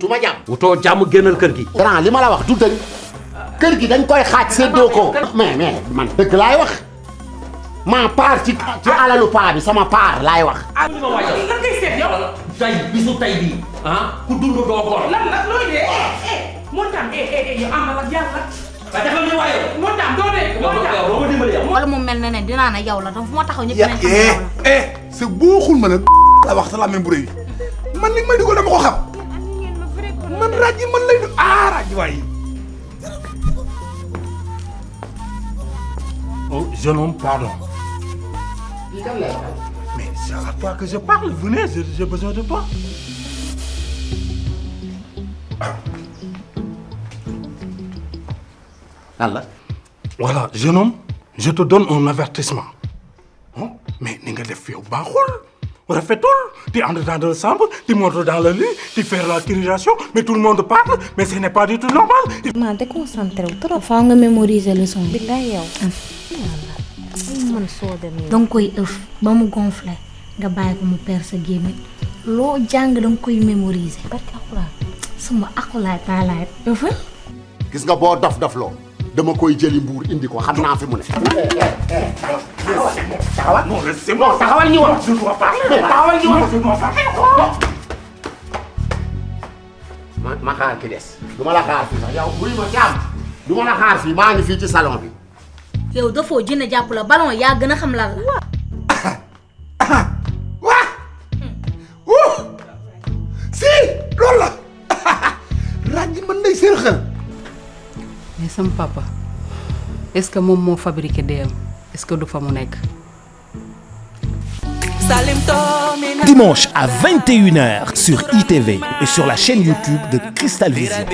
utuma jàmm. wutoo jàmm génnal kër gi. grand li ma la wax du dëgg kër gi dañ koy xaaj séddoo ko. mais man dëgg laay wax maa part ci alalu paa bi sama part laay wax. lan ngay seet yow. tey bisu tey bii ku dund doo gor. lan looy dee. moo tax yow am na la yàlla. ba defal ñu waaye. moo tax doo dee. moo tax doo ma dimbali yow. wala mu mel ne dinaa ne yow la donc fu ma taxaw ñëpp nañ xam ne yow la. c'est booxul ma nag la wax sa làmmiñ bu rëy man li may dugal dama ko xam man raji man lay raji waay. Oh, jeune homme, pardon. Mais c'est à toi que je parle. Venez, j'ai besoin de toi. Allah. Voilà, jeune homme, je te donne un avertissement. Hein? Mais ni nga def yow baaxul rafetul. Tu entres dans le chambre, tu montes dans le lit, tu fais la utilisation, mais tout le monde parle, mais ce n'est pas du tout normal. maa déconcentré wu trop. faa nga mémoriser leçon bi. billaay yow. man soo demee. da nga koy ëf ba mu gonflé nga bàyyi ko mu per sa gémmiñ loo jàng da nga koy mémoriser. barke alxuraan sama akulaay taalaay ëffal. gis nga boo dof loo dama koy jëli mbuur indi ko xam naa fi mu ne. taxawal Non, laissez-moi. taxawal ñu wax. Je dois parler. taxawal ñu wax. Je dois parler. ma xaar ki des. du ma la xaar fii sax yow buy ma jàmm. du ma la xaar fii maa ngi fii ci salon bi. yow dafoo jënd jàpp la ballon yaa gën a xam lan la. Si loolu la raji man day seen xel. mais sama papa est-ce que moom moo fabriqué DM est-ce que du fa mu nekk. Dimanche à 21h sur ITV et sur la chaîne YouTube de Crystal Vision.